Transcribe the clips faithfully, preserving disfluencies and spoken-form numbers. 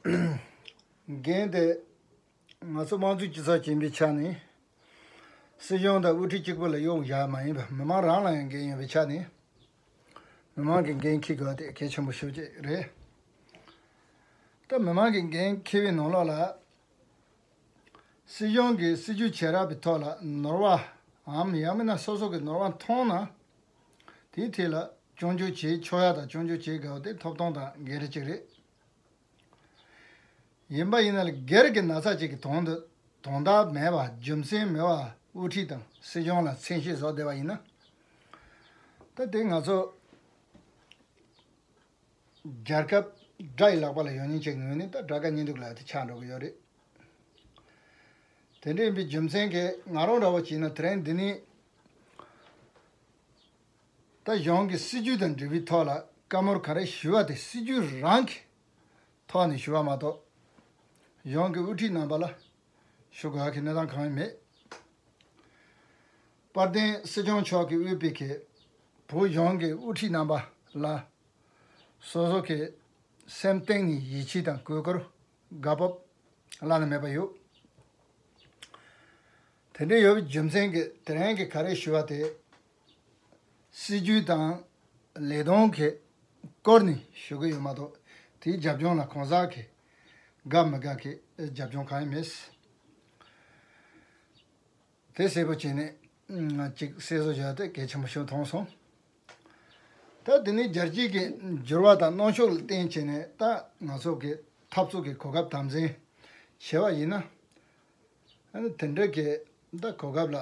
འགན་དེ་ང་ཚོ་དམངས་གཙོའི་སྤྱི་ཚོགས་ཅིག་ཡིན་པའི་ཆ་ནས། སྲིད་གཞུང་དང་དབུ་ཁྲིད་གཅིག་པུ་ལ་གཡོག་བཞག་མ་ཡིན་པར་མི་མང་རང་ལ་ཡང་འགན་ཡོད་པའི་ཆ་ནས། མི་མང་གི་འགན་འཁྱེར་དགོས་དེ་གལ་ཆེན་པོ་ཤོས་ཅིག་རེད། ད་མི་མང་གི་འགན་འཁྱེར་བའི་ནང་ལོགས་ལ། སྲིད་གཞུང་གིས་སྲིད་ཇུས་བྱེ་བྲག་པའི་ཐོག་ལ་ནོར་བའམ་ཡང་མིན་ན་སོ་སོ་གི་ནོར་བ་མཐོང་ན། དེའི་ཐད་ལ་སྐྱོན་བརྗོད་བྱེད་ཆོག་ཡ་དང་སྐྱོན་བརྗོད་བྱེད་དགོས་པ་དེ་ཐོབ་ཐང་དང་འགན་འཁྲི་གཅིག་རེད། ཡིན་པ་ཡིན་ན་ལ་སྒེར་གྱི་ན་ཚ་གཅིག་གི་དོན་དུ་དོན་དག་མེད་པ་རྒྱུ་མཚན་མེད་པ་དབུ་ཁྲིད་དང་སྲིད་གཞུང་ལ་མཚན་ཤས་བཟོ་བསྡད་པ་ཡིན་ན། ད་དེ་ང་ཚོ་རྒྱལ་ཁབ་དགྲ་ཡི་ལག་པ་ལ་ཡོང་ཉེན་ཅིག་ངོས་ནས་ད་དགྲ་དགའ་གཉེན་སྡུག་ལ་དེ་ཆགས་འགྲོ་གི་ཡོད་རེད། དེ་འདྲ་ཡིན་པའི་རྒྱུ་མཚན་གྱིས་ང་རང་འདྲ་བོ་བྱས་ན་དེ་རིང་འདི་ནས་ད་གཞུང་གི་སྲིད་ཇུས་དང་འབྲེལ་བའི་ཐོག་ལ་བཀའ་མོལ་ག་རེ་ཞུ་བ་དེ་སྲིད་ཇུས་རང་གི་ཐོག་ནས་ཞུ་བ་མ་གཏོགས། གཞུང་གི་དབུ་ཁྲིད་རྣམ་པ་ལ་ཞུ་དགོས་ཀྱི་གནས་སྟངས་གང་ཡང་མེད། དཔལ་ལྡན་སྲིད་སྐྱོང་མཆོག་གིས་དབུས་པའི་གི་བོད་གཞུང་གི་དབུ་ཁྲིད་རྣམ་པ་ལ་སོ་སོ་གི་སེམས་གཏིང་ནས་ཡིད་ཆེས་དང་གུས་བཀུར་དགའ་སྤོབས་བླ་ན་མེད་པ་ཡོད། དེ་འདྲ་ཡོད་པའི་རྒྱུ་མཚན་གྱིས་དེ་རིང་གི་ག་རེ་ཞུ་བ་དེ། སྲིད་ཇུས་དང་ལས་དོན་གྱི་སྐོར་ནས་ཞུ་གི་ཡོད་མ་གཏོགས། དེའི་རྒྱབ་ལྗོངས་ལ་གང་ཟག་གི་དགའ་མི་དགའ་གི་རྒྱབ་ལྗོངས་གང་ཡང་མེད། དེ་གསལ་པོ་བྱས་ནས་ཅིག་གསལ་བཟོ་བྱ་དེ་གལ་ཆེན་པོ་ཞིག་མཐོང་སོང་། ད་དེ་ནས་རྒྱལ་སྤྱིའི་གི་འགྱུར་བ་དང་གནོན་ཤུགས་ལ་བརྟེན་བྱས་ནས་ད་ང་ཚོ་གི་འཐབ་རྩོད་ཀྱི་གོ་སྐབས་དམ་འཛིན་བྱས་པ་ཡིན་ན། ཨ་ནི་དེ་འདྲ་གི་ད་གོ་སྐབས་ལ་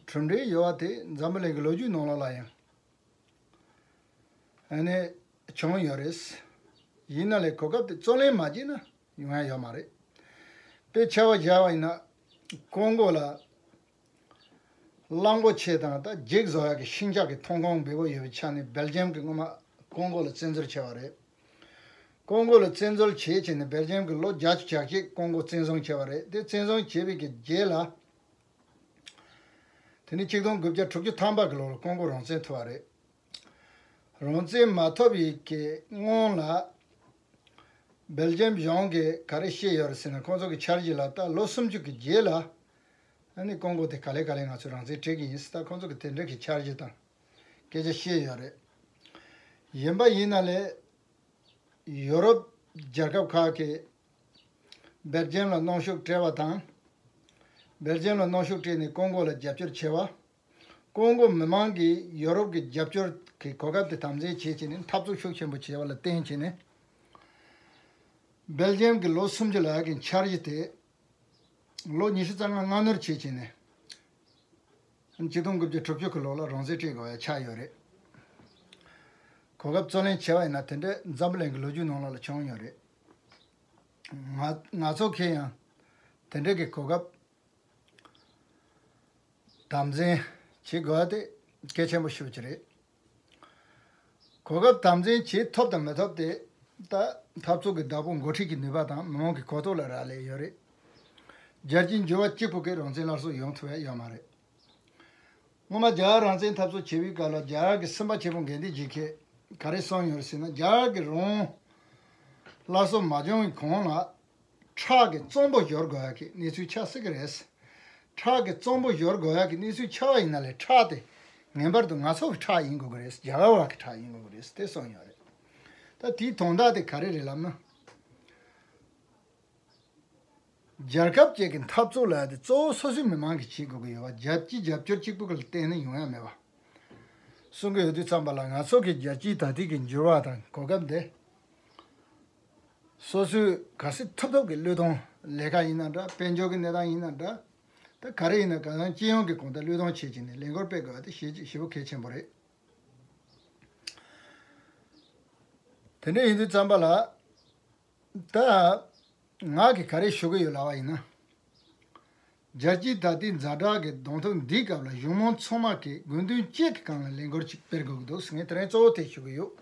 གྲུབ་འབྲས་ཡོད་པ་དེ་འཛམ་བུ་གླིང་གི་ལོ་རྒྱུས་ནང་ལོགས་ལ་ཡང་ཨ་ནི་བྱུང་ཡོད་རེད། ཡིན་ན་ལས་གོ་སྐབས་དེ་བརྩོན་ལེན་མ་བྱས་ན་ཡོང་ཡ་ཡོད་མ་རེད། དཔེ་ཆ་བ་བཞག་པ་ཡིན་ན་ཀོང་ཀོ་ལ་གླང་པོ་ཆེ་དང་ད་འགྱིག་བཟོ་ཡག་གི་ཤིང་ཆ་གི་ཐོན་ཁུངས་འབེལ་པོ་ཡོད་པའི་ཆ་ནས་སྦེལ་ཇམ་གྱིས་སྔོན་མ་ཀོང་ཀོ་ལ་བཙན་འཛུལ་བྱས་པ་རེད། ཀོང་ཀོ་ལ་བཙན་འཛུལ་བྱས་བྱས་ནས་སྦེལ་ཇམ་གྱིས་ལོ་བརྒྱད་ཅུ་གྱ་གཅིག་ཀོང་ཀོ་བཙན་བཟུང་བྱས་པ་རེད། དེ་བཙན་བཟུང་བྱས་པའི་གི་རྗེས་ལ། དེ་ནི་ཆིག་སྟོང་དགུ་བརྒྱ་དྲུག་ཅུ་ཐམ་པ་གི་ལོར་ཀོང་ཀོ་རང་བཙན་ཐོབ་པ་རེད། རང་བཙན་མ་ཐོབ་པའི་གི་སྔོན་ལ། སྦེལ་ཇམ་གཞུང་གིས་ག་རེ་བཤད་ཡོད་རེད་ཟེར་ན་ཁོང་ཚོ་གི་འཆར་གཞི་ལ་ད་ལོ་སུམ་ཅུ་གི་རྗེས་ལ། ཨ་ནི་ཀོང་ཀོ་དེ་ག་ལེ་ག་ལེ་ང་ཚོས་རང་བཙན་སྤྲད་གི་ཡིན་ཟེར་ད་ཁོང་ཚོ་གི་དེ་འདྲ་གི་འཆར་གཞི་དང་སྐད་ཆ་བཤད་ཡོད་རེད། ཡིན་པ་ཡིན་ན་ལས། ཡོ་རོབ་རྒྱལ་ཁབ་ཁག་གིས་སྦེལ་ཇམ་ལ་གནོན་ཤུགས་སྤྲད་པ་དང་། སྦེལ་ཇམ་ལ་གནོན་ཤུགས་སྤྲད་ནས་ཀོང་ཀོ་ལ་རྒྱབ་སྐྱོར་བྱས་པ། ཀོང་ཀོ་མི་མང་གིས་ཡོ་རོབ་ཀྱི་རྒྱབ་སྐྱོར་གྱི་གོ་སྐབས་དེ་དམ་འཛིན་བྱེད་བྱས་ནས་འཐབ་རྩོད་ཤུགས་ཆེན་པོ་བྱས་པ་ལ་བརྟེན་བྱས་ནས། སྦེལ་ཇམ་གྱི་ལོ་སུམ་ཅུ་ལ་ཡག་གི་འཆར་གཞི་དེ། ལོ་ཉི་ཤུ་རྩ་ལྔ་སྔ་སྣུར་བྱས་བྱས་ནས། ཆིག་སྟོང་དགུ་བརྒྱ་དྲུག་ཅུ་གི་ལོ་ལ་རང་བཙན་སྤྲད་དགོས་ཡ་ཆགས་ཡོད་རེད། གོ་སྐབས་རྩོད་ལེན་བྱས་པ་ཡིན་ན་དེ་འདྲ་འཛམ་བུ་གླིང་གི་ལོ་རྒྱུས་ནང་ལོགས་ལ་བྱུང་ཡོད་རེད། ང་ང་ཚོ་གིས་ཡང་དེ་འདྲ་གི་གོ་སྐབས་དམ་འཛིན་བྱེད་དགོས་པ་དེ་གལ་ཆེན་པོ་ཤོས་ཅིག་རེད། གོ་སྐབས་དམ་འཛིན་བྱེད་ཐུབ་དང་མི་ཐུབ་དེ་ད་འཐབ་རྩོད་ཀྱི་བདག་པོ་འགོ་ཁྲིད་ཀྱི་ནུས་པ་དང་མི་མང་གི་གོ་རྟོགས་ལ་རག་ལས་ཡོད་རེད། རྒྱལ་སྤྱིའི་འགྱུར་བ་གཅིག་པུ་གིས་རང་བཙན་སླར་གསོ་ཡོང་ཐུབ་ཡ་ཡོད་མ་རེད། སྔོན་མ་རྒྱ་གར་རང་བཙན་འཐབ་རྩོད་བྱེད་པའི་སྐབས་ལ་རྒྱ་གར་གྱི་སེམས་པ་ཆེན་པོ་འགན་འདི་བྱེད་མཁན་ག་རེ་གསུངས་ཡོད་རེད་ཟེར་ན། རྒྱ་གར་གྱི་རང་སླར་གསོ་མ་བྱུང་བའི་གོང་ལ་ཁྲག་གི་གཙང་པོ་སྦྱོར་དགོས་ཡག་གི་གནས་ཚུལ་ཆགས་སྲིད་ཀྱི་རེད། ཁྲག་གི་གཙང་པོ་སྦྱོར་དགོས་ཡག་གི་གནས་ཚུལ་ཆགས་པ་ཡིན་ན་ལས་ཁྲག་དེ་ངེས་པར་དུ་ང་ཚོ་གི་ཁྲག་ཡིན་དགོས་ཀྱི་རེད། རྒྱ་གར་བ་གི་ཁྲག་ཡིན་དགོས་ཀྱི་རེད་དེ་གསུངས་ཡོད་རེད། ད་དེའི་དོན་དག་དེ་ག་རེ་རེད་ལབ་ན། རྒྱལ་ཁབ་ཅིག་གི་འཐབ་རྩོད་ལ་དེ་གཙོ་བོ་སོ་སོའི་མི་མང་གིས་བྱེད་དགོས་ཀྱི་ཡོད་པ། རྒྱལ་སྤྱིའི་རྒྱབ་སྐྱོར་གཅིག་པུ་གིས་བརྟེན་ནས་ཡོང་ཡ་མེད་པ། གསུང་གི་ཡོད་དུས་ཙམ་པ་ལ་ང་ཚོ་གི་རྒྱལ་སྤྱིའི་ད་ལྟའི་གི་འགྱུར་བ་དང་གོ་སྐབས་འདི། སོ་སོས་ག་སྲིད་ཐུབ་ཐུབ་ཀྱི་བློས་གཏོང་ལས་ཀ་ཡིན་ན་འདྲ། དཔལ་འབྱོར་གྱི་གནས་སྟངས་ཡིན་ན་འདྲ། ད་ག་རེ་ཡིན་ན་གང་ལྟར་སྤྱི་ཡོངས་ཀྱི་གོང་ཐད་བློས་གཏོང་བྱེད་ཀྱི་ནས་ལས་འགུལ་སྤེལ་དགོས་པ་དེ་ཞེ་ཞེ་པོ་གལ་ཆེན་པོ་རེད། དེ་འདྲ་ཡིན་དུས་ཙམ་པ་ལ། ད། ང་གིས་ག་རེ་ཞུ་གི་ཡོད་ལབ་པ་ཡིན་ན། རྒྱལ་སྤྱིའི་ད་ལྟའི་ཛ་དྲག་གི་གདོང་ཐུག་འདིའི་སྐབས་ལ་གཞུང་མང་ཚང་མ་གིས་དགོས་འདུན་གཅིག་གི་སྒང་ལ་ལས་འགུལ་ཅིག་སྤེལ་དགོས་ཀྱི་འདུག་ཟེར། ངས་དེ་རིང་གཙོ་བོ་དེ་ཞུ་གི་ཡོད།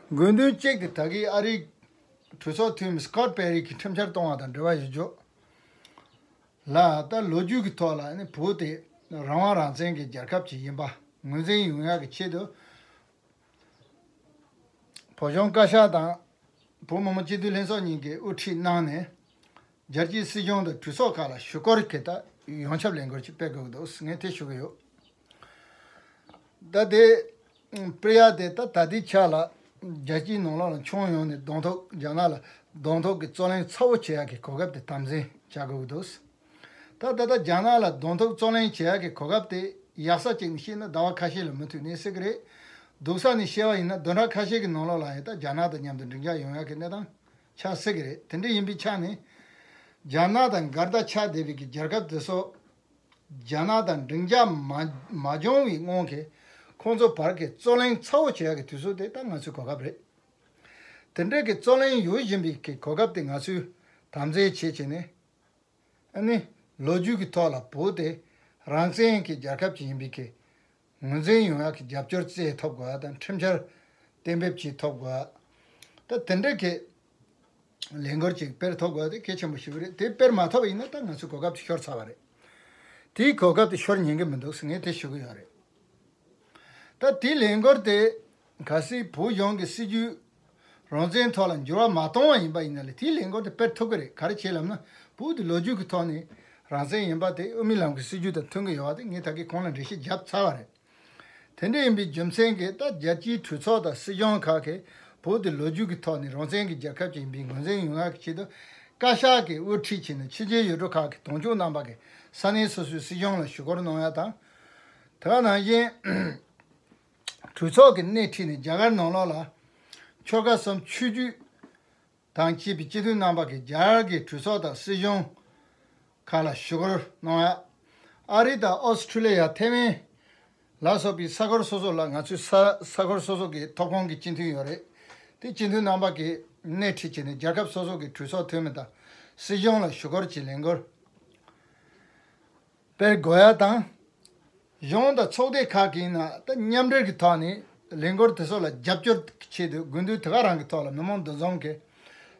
དགོས་འདུན་གཅིག་དེ་ད་གིན་ཨ་རིའི་གྲོས་ཚོགས་འཐུས་མི་སི་ཀོཊ་པེ་རི་གིས་ཁྲིམས་འཆར་གཏོང་བ་དང་འབྲེལ་བ་ཡོད་རྒྱུ་ལ། ད་ལོ་རྒྱུས་ཀྱི་ཐོག་ལ་ནི་བོད་དེ་རང་དབང་རང་བཙན་གྱི་རྒྱལ་ཁབ་ཅིག་ཡིན་པ་ངོས་འཛིན་ཡོང་ཡག་གི་ཆེད་དུ། བོད་གཞུང་བཀའ་ཤག་དང་ བོད་མི་མང་སྤྱི་འཐུས་ལྷན་ཚོགས་གཉིས་ཀྱིས་དབུ་ཁྲིད་གནང་ནས། རྒྱལ་སྤྱིའི་སྲིད་གཞུང་དང་གྲོས་ཚོགས་ཁག་ལ་ཞུ་སྐུལ་གྱི་ད་ཡོངས་ཁྱབ་ལས་འགུལ་ཅིག་སྤེལ་དགོས་ཀྱི་འདུག་ངས་དེ་ཞུ་གི་ཡོད། ད་དེ་སྤེལ་ཡ་དེ་ད་ད་ལྟའི་ཆ་ལ་རྒྱལ་སྤྱིའི་ནང་ལོགས་ལ་ཁྱོན་ཡོངས་ནས་གདོང་ཐུག་རྒྱ་ནག་ལ་གདོང་ཐུག་གི་རྩོད་གླེང་ཚ་བོ་བྱེད་ཡ་གི་གོ་སྐབས་དེ་དམ་འཛིན་བྱ་དགོས་ཀྱི་འདུག་ད་ད་ལྟ་རྒྱ་ནག་ལ་གདོང་ཐུག་རྩོད་གླེང་བྱེད་ཡ་གི་གོ་སྐབས་དེ་ཡག་ས་གཅིག་ནས་བཤད་ན་ཟླ་བ་ཁ་ཤས་ལ་མུ་མཐུད་གནས་སྲིད་ཀྱི་རེད། སྡུག་ས་ནས་བཤད་པ་ཡིན་ན་བདུན་ཕྲག་ཁ་ཤས་ཀྱི་ནང་ལོགས་ལ་ཡང་ད་རྒྱ་ནག་དང་མཉམ་དུ་མགྲིན་ཆགས་ཡོང་ཡ་གི་གནས་སྟངས་ཆགས་སྲིད་ཀྱི་རེད། དེ་འདྲ་ཡིན་པའི་ཆ་ནས་རྒྱ་ནག་དང་འགལ་ཟླ་ཆགས་བསྡད་པའི་གི་རྒྱལ་ཁབ་དེ་ཚོ་རྒྱ་ནག་དང་མགྲིན་ཆགས་མ་མ་བྱུང་བའི་སྔོན་གྱི་ཁོང་ཚོ་བར་གྱི་རྩོད་གླེང་ཚ་བོ་བྱེད་ཡ་གི་དུས་ཚོད་དེ་ད་ང་ཚོའི་གོ་སྐབས་རེད། དེ་འདྲ་གི་རྩོད་གླེང་ཡོད་བཞིན་པའི་གི་གོ་སྐབས་དེ་ང་ཚོས་དམ་འཛིན་བྱེད་བྱས་ནས། ཨ་ནི་ལོ་རྒྱུས་ཀྱི་ཐོག་ལ་བོད་དེ་རང་བཙན་གྱི་རྒྱལ་ཁབ་ཅིག་ཡིན་པའི་གི་ངོས་འཛིན་ཡོང་ཡག་གི་རྒྱབ་སྐྱོར་བྱེད་ཐུབ་དགོས་པ་དང་ཁྲིམས་འཆར་གཏན་འབེབས་བྱེད་ཐུབ་དགོས་པ། ད་དེ་འདྲ་གི་ལས་འགུལ་ཅིག་སྤེལ་ཐུབ་དགོས་པ་དེ་གལ་ཆེན་པོ་ཞིག་རེད། དེ་སྤེལ་མ་ཐུབ་པ་ཡིན་ན་ད་ང་ཚོའི་གོ་སྐབས་དེ་ཤོར་ཚར་བ་རེད། དེའི་གོ་སྐབས་དེ་ཤོར་ཉན་གི་མི་འདུག་ཟེར་ངས་དེ་ཞུ་གི་ཡོད་རེད། ད་དེའི་ལས་འགུལ་དེ་གལ་སྲིད་བོད་གཞུང་གི་སྲིད་ཇུས་རང་བཙན་ཐོག་ལ་འགྱུར་བ་མ་གཏོང་བ་ཡིན་པ་ཡིན་ན་ལས་དེའི་ལས་འགུལ་དེ་སྤེལ་ཐུབ་ཀྱི་རེད། ག་རེ་བྱས་ལབ་ན་བོད་དེ་ལོ་རྒྱུས་ཀྱི་ཐོག་ནས་རང་བཙན་ཡིན་པ་དེ་དབུ་མའི་ལམ་གྱི་སྲིད་ཇུས་དང་མཐུན་གྱི་ཡོད་པ་དེ་ངས་ད་གིན་གོང་ལ་འགྲེལ་བཤད་བརྒྱབ་ཚར་བ་རེད། དེ་འདྲ་ཡིན་པའི་རྒྱུ་མཚན་གྱིས་ད་རྒྱལ་སྤྱིའི་གྲོས་ཚོགས་དང་སྲིད་གཞུང་ཁག་གིས་བོད་དེ་ལོ་རྒྱུས་ཀྱི་ཐོག་ནས་རང་བཙན་གྱི་རྒྱལ་ཁབ་ཅིག་ཡིན་པའི་ངོས་འཛིན་ཡོང་ཡག་གི་ཆེད་དུ་བཀའ་ཤག་གིས་དབུ་ཁྲིད་བྱས་ནས་ཕྱི་རྒྱལ་ཡུལ་གྲུ་ཁག་གི་དོན་གཅོད་རྣམ་པ་གིས་ས་གནས་སོ་སོའི་སྲིད་གཞུང་ལ་ཞུ་སྐུལ་གནང་ཡག་དང་། དེ་ག་ནང་བཞིན་གྲོས་ཚོགས་ཀྱི་སྣེ་ཁྲིད་ནས་རྒྱ་གར་ནང་ལོགས་ལ་ཆོལ་ཁ་གསུམ་ཆོས་བརྒྱུད་དང་བཅས་པའི་སྤྱི་འཐུས་རྣམ་པ་གིས་རྒྱ་གར་གྱི་གྲོས་ཚོགས་དང་སྲིད་གཞུང་ཁག་ལ་ཞུ་སྐུལ་གནང་ཡག་ཨ་རི་དང་ཨོ་སི་ཁྲུ་ལི་ཡ་ཐེ་ཝན་ལ་སོགས་པའི་ས་ཁུལ་སོ་སོ་ལ་ང་ཚོའི་ས་ས་ཁུལ་སོ་སོ་གི་ཐོབ་ཁོངས་ཀྱི་སྤྱི་འཐུས་ཡོད་རེད། དེ་སྤྱི་འཐུས་རྣམ་པ་གིས་སྣེ་ཁྲིད་བྱས་ནས་རྒྱལ་ཁབ་སོ་སོ་གི་གྲོས་ཚོགས་འཐུས་མི་དང་སྲིད་གཞུང་ལ་ཞུ་སྐུལ་གྱི་ལས་འགུལ་སྤེལ་དགོས་ཡག་དང་། གཞུང་དང་ཚོགས་སྡེ་ཁག་གིས་ན་ད་མཉམ་འབྲེལ་གྱི་ཐོག་ནས་ལས་འགུལ་དེ་ཚོ་ལ་རྒྱབ་སྐྱོར་གྱི་ཆེད་དུ་དགུན་དུས་དེ་ག་རང་གི་ཐོག་ལ་མི་མང་འདུ་འཛོམས་ཀྱིས་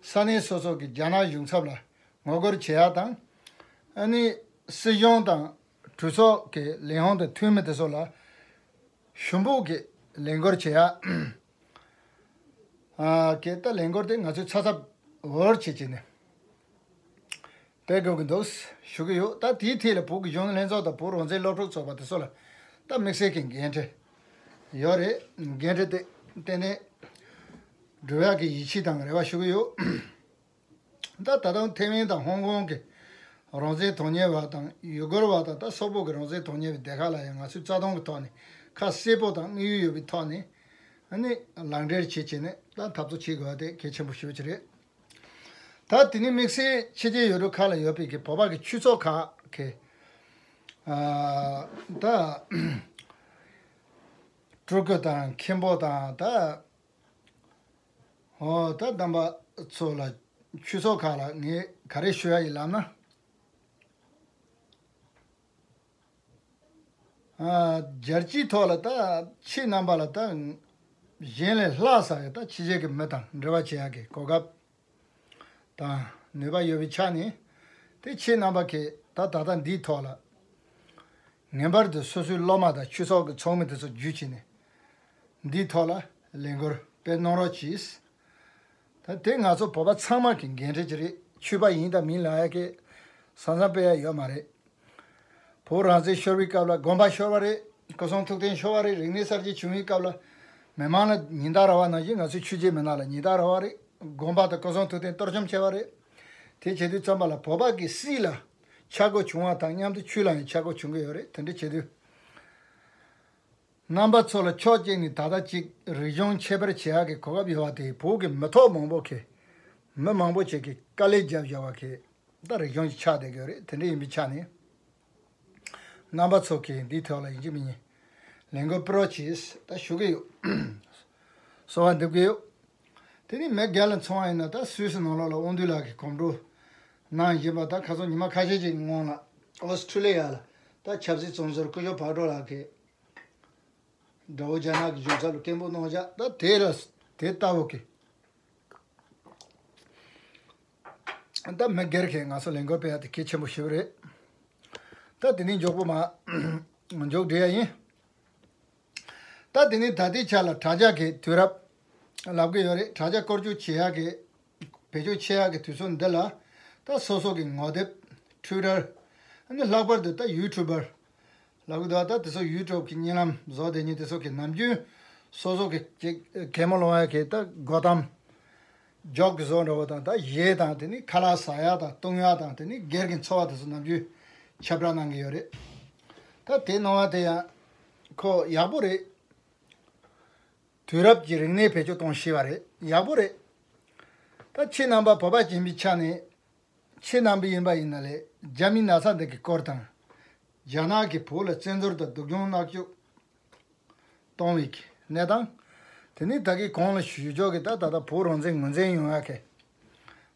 ས་གནས་སོ་སོ་གི་རྒྱ་ནག་གཞུང་ཚབ་ལ་ངོ་རྒོལ་བྱེད་ཡག་དང་། ཨ་ནི་སྲིད་གཞུང་དང་གྲོས་ཚོགས་ཀྱི་ལས་ཁུངས་དང་འཐུས་མི་དེ་ཚོ་ལ་ཞུ་འབོད་ཀྱི་ལས་འགུལ་བྱེད་ཡག་ཨ་གི་ད་ལས་འགུལ་དེ་ང་ཚོས་ཚ་ཚ་འུར་བྱེད་བྱེད་ནས་སྤེལ་དགོས་ཀྱི་འདུག་ཞུ་གི་ཡོད། ད་དེའི་ཐད་ལ་བོད་ཀྱི་གཞོན་ནུ་ལྷན་ཚོགས་དང་བོད་རང་བཙན་སློབ་ཕྲུག་ཚོགས་པ་དེ་ཚོ་ལ་ད་དམིགས་བསལ་གྱི་འགན་འཁྲི་ཡོད་རེད། འགན་འཁྲི་དེ་ཏན་ཏན་སྒྲུབ་ཡག་གི་ཡིད་ཆེས་དང་རེ་བ་ཞུ་གི་ཡོད། ད་ད་དུང་ཐེ་ཝན་དང་ཧོང་ཀོང་གི་རང་བཙན་དོན་གཉེར་བ་དང་ཡུ་གུར་བ་དང་ད་སོག་པོ་གི་རང་བཙན་དོན་གཉེར་བའི་སྡེ་ཁག་ལ་ཡང་ང་ཚོས་རྩ་དོན་གྱི་ཐོག་ནས་ཁ་གསལ་པོ་དང་དམིགས་ཡུལ་ཡོད་པའི་ཐོག་ནས་ཨ་ནི་ལག་འབྲེལ་བྱེད་བྱས་ནས་ད་འཐབ་རྩོད་བྱེད་དགོས་པ་དེ་གལ་ཆེན་པོ་ཞེ་པོ་ཅིག་རེད། ད་དེ་ནི་དམིགས་བསལ་ཕྱི་རྒྱལ་ཡུལ་གྲུ་ཁག་ལ་ཡོད་པའི་གི་བོད་པ་གི་ཆོས་ཚོགས་ཁག་གི་ཨ་ད་སྤྲུལ་སྐུ་དང་མཁན་པོ་དང་ད་ཨོ་ད་དམ་པ་ཚོ་ལ་ཆོས་ཚོགས་ཁག་ལ་ངས་ག་རེ་ཞུ་ཡ་ཡིན་ལབ་ན། ཨ་རྒྱལ་སྤྱིའི་ཐོག་ལ་ད་ཁྱེད་རྣམ་པ་ལ་ད་གཞན་ལས་ལྷག་ས་ཡ་ད་ཕྱི་རྒྱལ་གྱི་མི་དང་འབྲེལ་བ་བྱེད་ཡག་གི་གོ་སྐབས་དང་ནུས་པ་ཡོད་པའི་ཆ་ནས་དེ་ཁྱེད་རྣམ་པ་གིས་ད་ད་ལྟ་འདིའི་ཐོག་ལ་ངེས་པར་དུ་སོ་སོའི་སློབ་མ་དང་ཆོས་ཚོགས་ཀྱི་ཚོགས་མི་དེ་ཚོ་བརྒྱུད་བྱས་ནས་འདིའི་ཐོག་ལ་ལས་འགུལ་སྤེལ་གནང་རོགས་གྱིས། ད་དེ་ང་ཚོ་བོད་པ་ཚང་མ་གི་འགན་འཁྲི་ཅིག་རེད། ཆོས་པ་ཡིན་དང་མིན་ལབ་ཡ་གི་ས་མཚམས་སྤེལ་ཡ་ཡོད་མ་རེད། བོད་རང་བཙན་ཤོར་བའི་སྐབས་ལ་དགོན་པ་ཤོར་བ་རེད། སྐུ་གསུང་ཐུགས་རྟེན་ཤོར་བ་རེད། རིག་གནས་གསར་བརྗེ་བྱུང་བའི་སྐབས་ལ་མི་མང་ལ་ཉེན་བརྡ་རག་པ་ནང་བཞིན་ང་ཚོའི་ཆོས་བརྒྱུད་མི་སྣ་ལ་ཉེན་བརྡ་རག་པ་རེད། དགོན་པ་དང་སྐུ་གསུང་ཐུགས་རྟེན་གཏོར་བཅོམ་བྱས་པ་རེད། དེ་བྱེད་དུས་ཙམ་པ་ལ་བོད་པ་གི་སྲིད་ལ་ཆག་སྒོ་བྱུང་བ་དང་མཉམ་དུ་ཆོས་ལ་ཡང་ཆག་སྒོ་བྱུང་གི་ཡོད་རེད། དེ་འདྲ་བྱེད་དུས། རྣམ་པ་ཚོ་ལ་ཕྱོགས་གཅིག་ནས་ད་ལྟ་གཅིག་རིག་གཞུང་ཁྱད་པར་བྱེད་ཡག་གི་གོ་སྐབས་ཡོད་པ་དེ་བོད་ཀྱི་མི་ཐོག་མང་པོ་གིས་མི་མང་པོ་ཅིག་གིས་དཀའ་ལས་བརྒྱབ་བཞག་པ་གི་ད་རིག་གཞུང་ཞིག་ཆགས་བསྡད་ཀྱི་ཡོད་རེད། དེ་འདྲ་ཡིན་པའི་ཆ་ནས་རྣམ་པ་ཚོ་གིས་འདིའི་ཐོག་ལ་ཡིན་གཅིག་མིན་གཉིས་ལས་འགུལ་སྤེལ་རོགས་གྱིས་ད་ཞུ་གི་ཡོད། གསོལ་བ་འདེབས་ཀྱི་ཡོད། དེ་ནས་མི་སྒེར་ལ་མཚོན་པ་ཡིན་ན་ད་སུད་སི་ནང་ལོགས་ལ་དབང་འདུས་ལགས་ཀྱིས་གོམ་བགྲོད་གནང་བཞིན་པ་ད་ཁ་སང་ཉི་མ་ཁ་ཤས་ཅིག་གི་སྔོན་ལ་ཨོ་སི་ཁྲུ་ལི་ཡ་ལ་ད་ཆབ་སྲིད་བཙོན་ཟུར་སྐུ་ཞབས་བག་གྲོ་ལགས་ཀྱིས་དགྲ་བོ་རྒྱ་ནག་གི་གཞུང་ཚབ་ལ་སྐད་འབོད་གནང་བཞག་ད་དེ་ལ་དེ་ལྟ་བུ་གི་ད་མི་སྒེར་གྱིས་ང་ཚོ་ལས་འགུལ་སྤེལ་ཡ་དེ་གལ་ཆེན་པོ་ཞིག་རེད། ད་དེ་ནས་མགྱོགས་པོ་མ་མཇུག་སྒྲིལ་ཡ་ཡིན། ད་དེ་ནས་ད་ལྟའི་ཆ་ལ་དྲ་རྒྱ་གི་དུས་རབས་ལབ་ཀྱི་ཡོད་རེད། དྲ་རྒྱ་བཀོལ་སྤྱོད་བྱེད་ཡག་གི་ བེད་སྤྱོད་བྱེད་ཡག་གི་དུས་ཚོད་འདི་ལ་ད་སོ་སོ་གི་ངོ་དེབ། ཊུའི་ཊར། ཨ་ནི་ལྷག་པར་དུ་ད་ཡུ་ཊུབ་པར་ལབ་གི་འདུག་ད་དེ་ཚོ་ཡུ་ཊུབ་གི་བརྙན་ལམ་བཟོ་བསྡད་མཁན་དེ་ཚོ་གི་ནམ་རྒྱུན་སོ་སོ་གི་ཅིག་གད་མོ་སློང་ཡག་གི་ད་སྒོ་གཏམ། ཇོག་གི་བཟོ་འདྲ་བོ་དང་ད་གཞས་དང་དེ་ནི་ཁ་ལག་ཟ་ཡག་དང་བཏུང་ཡག་དང་དེ་ནི་སྒེར་གྱི་འཚོ་བ་དེ་ཚོ་ནམ་རྒྱུན་ཁྱབ་བསྒྲགས་གནང་གི་ཡོད་རེད། ད་དེ་གནང་བ་དེ་ཡང་ཁོ་ཡག་པོ་རེད། དུས་རབས་ཀྱི་རིག་གནས་བེད་སྤྱོད་གཏོང་ཤེས་པ་རེད། ཡག་པོ་རེད། ད་ཁྱེད་རྣམ་པ་བོད་པ་ཅིག་ཡིན་པའི་ཆ་ནས། ཁྱེད་རྣམ་པ་ཡིན་པ་ཡིན་ན་ལས་རྒྱ་མིའི་ན་ཚ་འདི་གི་སྐོར་དང་། རྒྱ་ནག་གིས་བོད་ལ་བཙན་འཛུལ་དང་སྡུག་སྦྱོང་མནར་གཅོད་གཏོང་བའི་གནས་སྟངས། དེ་ནི་ད་གིན་གོང་ལ་ཞུས་ཆོག་གི་ད་ད་ལྟ་བོད་རང་བཙན་ངོས་འཛིན་ཡོང་ཡག་གི་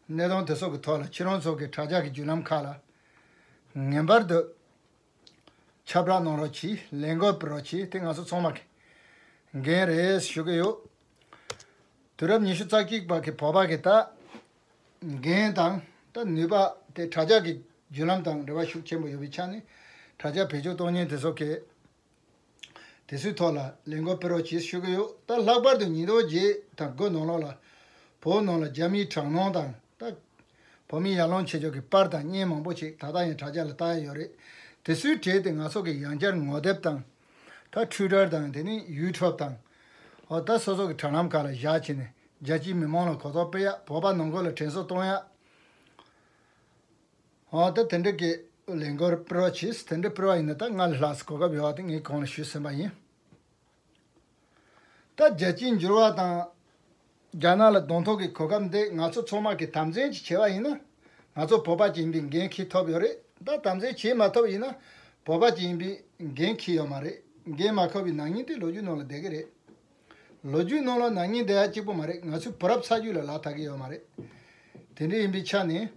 གནས་སྟངས་དེ་ཚོ་གི་ཐོག་ལ་ཁྱེད་རང་ཚོ་གི་དྲ་རྒྱ་གི་བརྒྱུད་ལམ་ཁག་ལ་ངེས་པར་དུ་ཁྱབ་བསྒྲགས་གནང་རོགས་གྱིས། ལས་འགུལ་སྤེལ་རོགས་གྱིས། དེ་ང་ཚོ་ཚང་མ་གི་འགན་རེད་ཞུ་གི་ཡོད། དུས་རབས་ཉི་ཤུ་རྩ་གཅིག་པ་གི་བོད་པ་གི་ད་འགན་དང་ད་ནུས་པ་དེ་དྲ་རྒྱ་གི་བརྒྱུད་ལམ་དང་འབྲེལ་བ་ཤུགས་ཆེན་པོ་ཡོད་པའི་ཆ་ནས། དྲ་རྒྱ་བེད་སྤྱོད་གཏོང་མཁན་དེ་ཚོ་གི་དེ་ཚོའི་ཐོག་ལ་ལས་འགུལ་སྤེལ་རོགས་གྱིས་ཞུ་གི་ཡོད། ད་ལྷག་པར་དུ་ཉིས་སྟོང་བརྒྱད་དང་དགུ་ནང་ལོགས་ལ་བོད་ནང་ལ་རྒྱ་མིའི་དྲག་གནོན་དང་ད་བོད་མི་ཡར་ལངས་བྱེད་ཕྱོགས་ཀྱི་པར་དང་བརྙན་མང་པོ་ཞིག་ད་ལྟ་ཡང་དྲ་རྒྱ་ལ་བཏང་ཡ་ཡོད་རེད། དེ་ཚོའི་གྲས་དེ་ང་ཚོ་གི་ཡང་བསྐྱར་ངོ་དེབ་དང་། ད་ཊུའི་ཊར་དང་དེ་ནས་ཡུ་ཊུབ་དང་། འོ་ད་སོ་སོ་གི་དྲ་ལམ་ཁག་ལ་བཞག་བྱས་ནས་རྒྱལ་སྤྱིའི་མི་མང་ལ་གོ་རྟོགས་སྤེལ་ཡ། བོད་པ་ནང་ཁུལ་ལ་དྲན་གསོ་གཏོང་ཡ། འོ་ད་དེ་འདྲ་གི་ལས་འགུལ་སྤེལ་རོགས་གྱིས། དེ་འདྲ་སྤེལ་བ་ཡིན་ན་ད་སྔར་ལས་ལྷག་གོ་སྐབས་ཡོད་པ་དེ་ངས་གོང་ལ་ཞུས་ཟིན་པ་ཡིན། ད་རྒྱལ་སྤྱིའི་འགྱུར་བ་དང་། རྒྱ་ནག་ལ་གདོང་ཐུག་གི་གོ་སྐབས་འདི་ང་ཚོ་ཚང་མ་གིས་དམ་འཛིན་ཅིག་བྱས་པ་ཡིན་ན། ང་ཚོ་བོད་པ་ཅིག་ཡིན་པའི་འགན་འཁྱེར་ཐུབ་ཡོད་རེད། ད་དམ་འཛིན་བྱེད་མ་ཐུབ་ཡིན་ན། བོད་པ་ཅིག་ཡིན་པའི་འགན་འཁྱེར་ཡོད་མ་རེད། འགན་མ་འཁུར་བའི་ནག་ཉེས་དེ་ལོ་རྒྱུས་ནང་ལ་བསྡད་ཀྱི་རེད། ལོ་རྒྱུས་ནང་ལ་ནག་ཉེས་བསྡད་ཡ་གཅིག་པོ་མ་རེད། ང་ཚོའི་བུ་རབས་ཚ་རྒྱུད་ལ་ལག་ཐག་གི་ཡོད་མ་རེད། དེ་འདྲ་ཡིན་པའི་ཆ་ནས།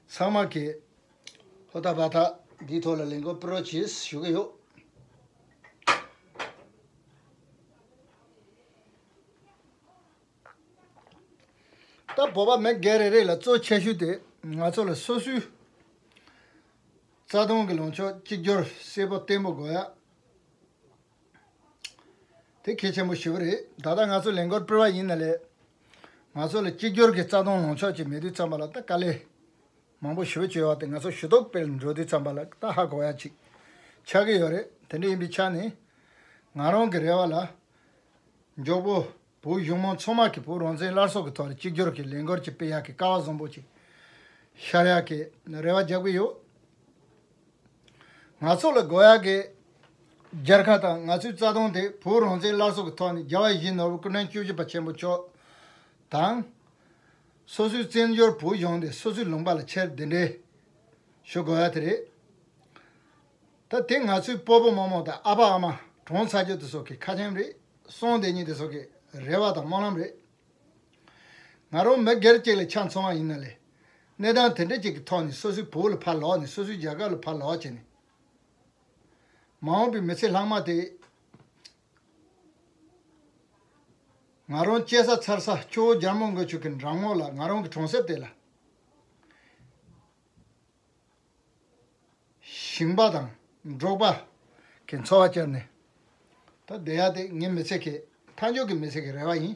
ཚང་མ་གིས་ཧོ་ཐག་བ་ཐག་འདིའི་ཐོག་ལ་ལས་འགུལ་སྤེལ་རོགས་གྱིས་ཞུ་གི་ཡོད། ད་བོད་པ་མི་སྒེར་རེ་རེ་ལ་གཙོ་ཆེ་ཤོས་དེ་ང་ཚོ་ལ་སོ་སོའི་རྩ་དོན་གྱི་ལངས་ཕྱོགས་གཅིག་གྱུར་གསལ་པོ་བརྟན་པོ་དགོས་ཡ། དེ་གལ་ཆེན་པོ་ཞེ་པོ་རེད། ད་ལྟ་ང་ཚོ་ལས་འགུལ་སྤེལ་བ་ཡིན་ན་ལས། ང་ཚོ་ལ་གཅིག་གྱུར་གྱི་རྩ་དོན་ལངས་ཕྱོགས་ཅིག་མེད་དུས་ཙམ་པ་ལ་ད་དཀའ་ལས་མང་པོ་ཞེ་པོ་བྱས་པ་དེ་ང་ཚོ་ཞུ་གཏུག་སྤེལ་འགྲོ་དུས་ཙམ་པ་ལ་ད་ཧ་གོ་ཡ་ཅིག་ཆགས་ཀྱི་ཡོད་རེད། དེ་འདྲ་ཡིན་པའི་ཆ་ནས་ང་རང་གི་རེ་བ་ལ། མགྱོགས་པོ་བོད་གཞུང་མང་ཚང་མ་གིས་བོད་རང་བཙན་སླར་གསོ་གི་ཐོག་ལ་གཅིག་གྱུར་གྱི་ལས་འགུལ་ཅིག་སྤེལ་ཡག་གི་སྐལ་བ་བཟང་པོ་ཅིག་ཤར་ཡག་གི་རེ་བ་རྒྱག་གི་ཡོད། ང་ཚོ་ལ་དགོས་ཡག་གི་རྒྱལ་ཁ་དང་ང་ཚོའི་རྩ་དོན་དེ་བོད་རང་བཙན་སླར་གསོ་གི་ཐོག་ནས་རྒྱལ་བ་ཡིད་བཞིན་ནོར་བུ་སྐུ་ཕྲེང་བཅུ་བཞི་པ་ཆེན་པོ་མཆོག་དང་། སོ་སོའི་བཙན་བྱོལ་བོད་གཞུང་དེ་སོ་སོའི་ལུང་པ་ལ་ཁྱེར་གདན་འདྲེན་ཞུ་དགོས་ཡ་དེ་རེད། ད་དེ་ང་ཚོའི་སྤོ་བོ་རྨོ་མོ་དང་ཨ་ཕ་ཨ་མ་གྲོངས་ཚར་རྒྱུ་དེ་ཚོ་གི་ཁ་ཆེམས་རེད། གསུངས་བསྡད་མཁན་དེ་ཚོ་གི་རེ་བ་དང་སྨོན་ལམ་རེད། ང་རང་མི་སྒེར་གཅིག་ལ་ཆ་མཚོན་པ་ཡིན་ན་ལས། གནས་སྟངས་དེ་འདྲ་ཅིག་གི་ཐོག་ནས་སོ་སོའི་བོད་ལ་ཕར་ལོག་ནས་སོ་སོའི་རྒྱལ་ཁབ་ལ་ཕར་ལོག་བྱས་ནས། མ་འོངས་པའི་མི་ཚེ་ལྷག་མ་དེ། ང་རང་སྐྱེ་ས་འཚར་ས་ཆུ་བོ་རྒྱལ་མོ་འགོ་ཆུ་གི་འགྲམ་ངོགས་ལ་ང་རང་གི་གྲོང་གསེབ་དེ་ལ། ཞིང་པ་དང་འབྲོག་པ་གི་འཚོ་བ་བསྐྱལ་ནས་ད་བསྡད་ཡ་དེ་ངའི་མི་ཚེ་གི་མཐའ་མཇུག་གི་མི་ཚེ་གི་རེ་བ་ཡིན།